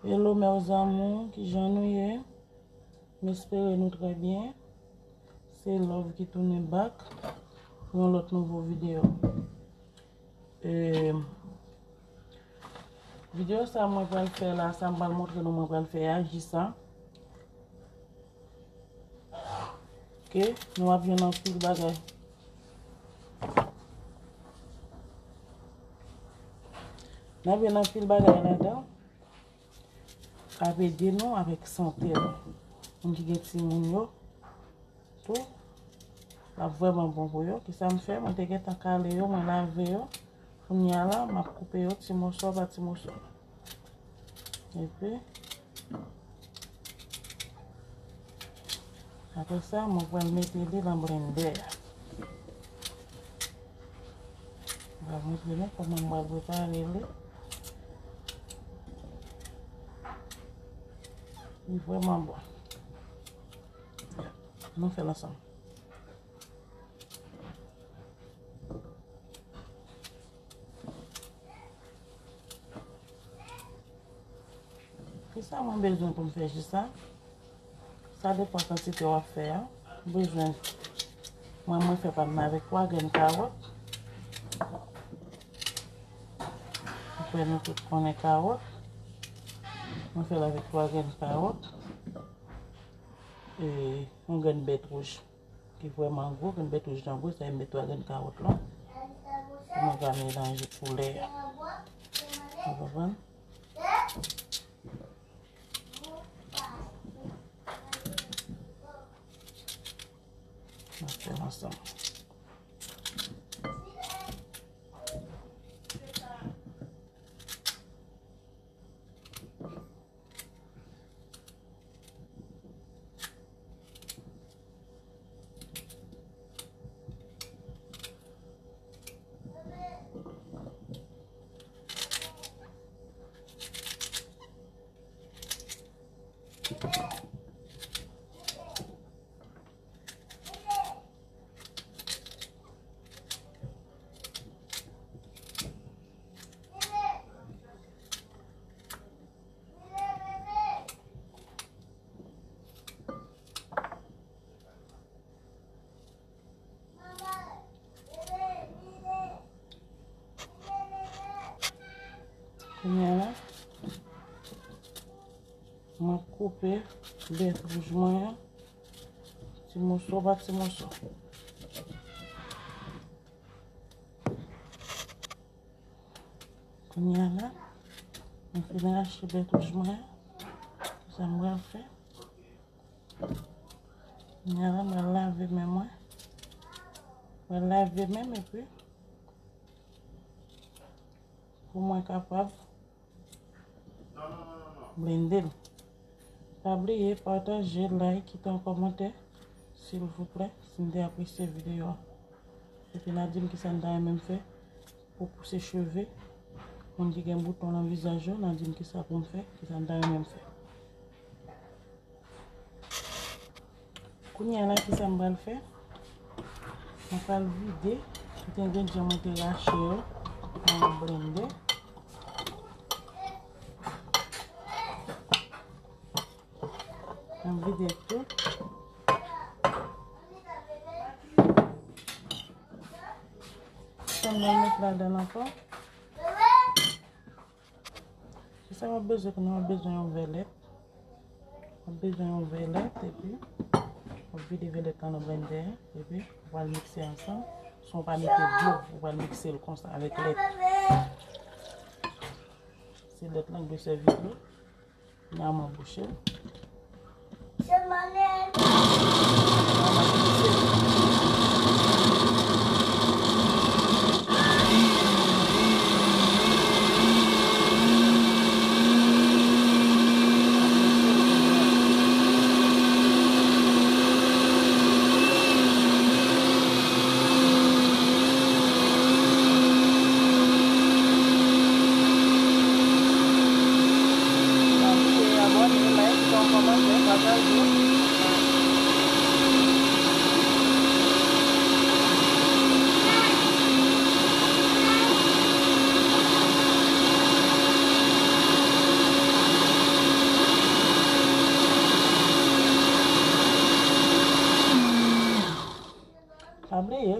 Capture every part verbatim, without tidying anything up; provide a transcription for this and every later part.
Hello mes amours, kijan nou ye? M espere nou trè byen. Se Love ki tounen back pou yon lòt nouvo videyo. E, videyo sa mwen pral fè la, sa m pral montre nou mwen pral fè a, ji sa. Ok, nou ap jwenn anpil bagay. N ap jwenn anpil bagay ladan k ap ede nou avèk sante nou. Moun ki gen timoun yo tou, l ap vrèman bon pou yo. Kisa m fè? Mwen te gentan kale yo, mwen lave yo. Kounye a la, m ap koupe yo ti moso pa ti moso. Epi, apre sa, mwen pral mete li nan blendè a. Mwen pral montre nou kòman mwen pral prepare li. Li vrèman bon. Nou fè l ansanm. Kisa mwen bezwen pou m fè ji sa? Sa depann kantite w ap fè a. Ou bezwen, mwen, mwen fè pa m nan avèk twa grenn kawòt. Ou kwè nou tout konnen kawòt. Mwen fè l avèk twa grenn kawòt. E yon grenn bèt wouj ki vrèman gwo, grenn bèt wouj lan gwo, sa e m met twa grenn kawòt lan. Pou mwen ka melanje koulè a. Ou konprann? N ap fè l ansanm. Kounye a la, m ap koupe bèt wouj mwen an ti moso pa ti moso. Kounye a la, mwen fin rache bèt wouj mwen an. Sa m pral fè? Kounye a la, mwen lave men mwen. Mwen lave men m epi pou mwen kapab blende l. Pa bliye pataje, like, kite yon kòmantè, silvouplè, si n te apresye videyo a. Epi n a di m kisa n ta renmen m fè pou pouse cheve. Moun ki gen bouton nan vizaj yo, n a di m kisa pou m fè, kisa n ta renmen m fè. Kounye a la, kisa m pral fè? Mwen pral vide tout engredyan mwen te rache yo nan yon blendè. Mwen vide tout. Sa m pral met ladan l ankò. Kisa w ap bezwen kounye a? W ap bezwen yon vè lèt. W ap bezwen yon vè lèt, epi w ap vide vè lèt lan nan blendè a, epi w pral mikse ansanm. San w pa mete dlo, w pral mikse l konsa avèk lèt. Se lèt lan k dwe sèvi dlo. N a mwen bouche l.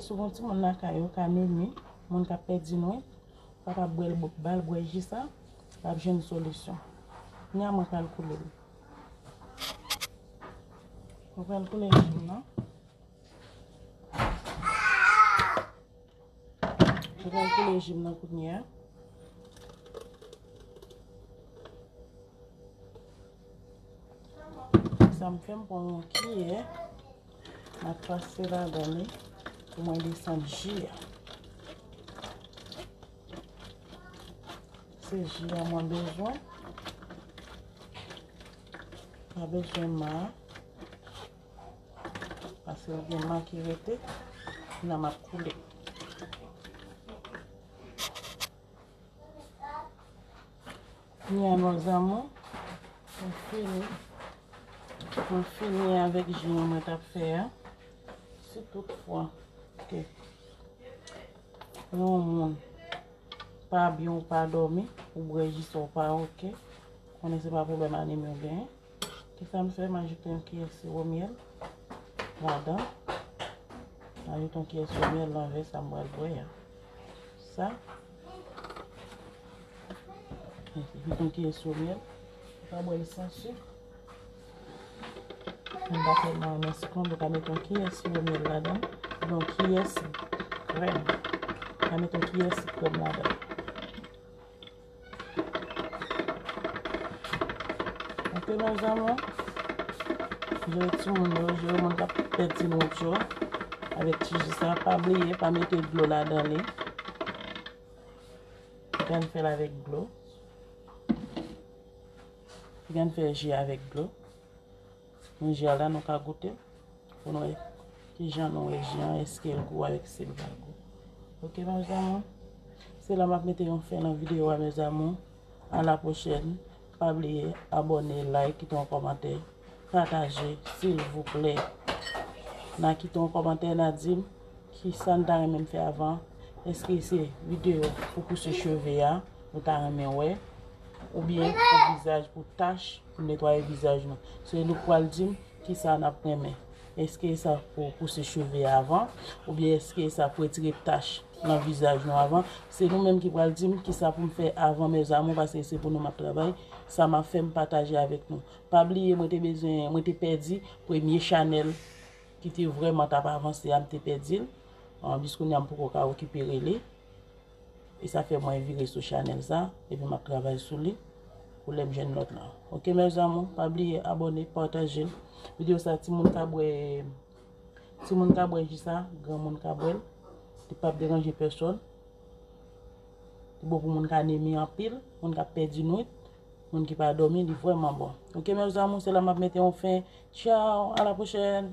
Si w gen timoun lakay ou k anemi, moun k ap pèdi nwit, ou kapab bwè l, ba l bwè ji sa, l ap jwenn solisyon. Kounye a mwen pral koule l. Mwen pral koule ji m nan. Mwen pral koule ji m nan kounye a. Sa m fè, m pran yon kiyè, m ap pase ladan li pou mwen desann ji a. Se ji a mwen bezwen. Pa bezwen ma. Paske gen ma ki rete, la m ap koule. Kounye a, mes amours, mwen fini. Mwen fini avèk ji an mwen t ap fè a. Si toutfwa ke yon moun pa byen ou pa dòmi, ou bwè ji sa ou pa oke, konnen se pa pwoblèm anemi ou genyen. Kisa m fè? M ajoute yon kiyè siwo myèl ladan. M ajoute yon kiyè siwo myèl nan vè sa m pral bwè a. Sa. Ajoute yon kiyè siwo myèl. Ou ka bwè l san sik. M pa tèlman renmen sik lan, ou ka mete yon kiyè siwo myèl ladan. Yon kiyè krèm. Ou ka mete yon kiyè krèm ladan. Ok, mes amours. Jere timoun yo, jere moun k ap pèdi nwit yo. Avèk ti ji sa, pa bliye, pa mete dlo ladan li. Ou ka fè l avèk dlo. Ou ka fè ji avèk dlo. Men ji a la, nou ka goute pou nou wè kijan nou wè ji an, èske l gou avèk si l pa gou. Ok, mes amours. Se la m ap mete yon fen nan videyo a, mes amours. A la pwochèn. Pa bliye abòne, like, kite yon kòmantè, pataje, silvouplè. N a kite yon kòmantè, n a di m kisa n ta renmen m fè avan. Èske se videyo pou pouse cheve a nou ta renmen wè? Oubyen pou vizaj, pou tach, pou netwaye vizaj nou? Se nou k pral di m kisa n ap renmen. Èske sa pou pouse cheve a avan? Oubyen èske sa pou retire tach nan vizaj nou avan? Se nou menm ki pral di m kisa pou m fè avan, mes amours, paske se pou nou m ap travay. Sa m ap fè, m pataje avèk nou. Pa bliye, mwen te bezwen, mwen te pèdi premye chanèl ki te vrèman t ap avanse a, m te pèdi l. An, jis kounye a, m poko ka rekipere li. E sa fè mwen vire sou chanèl sa, epi m ap travay sou li pou lè m jwenn lòt la. Ok, mes amours, pa bliye abòne, pataje l. Videyo sa, timoun ka bwè, timoun ka bwè ji sa, granmoun ka bwè l. Li p ap deranje pèsòn. Li bon pou moun k anemi anpil, moun k ap pèdi nwit, moun ki pa dòmi, li vrèman bon. Ok, mes amours, se la m ap mete yon fen. Tchaw, a la pwochèn.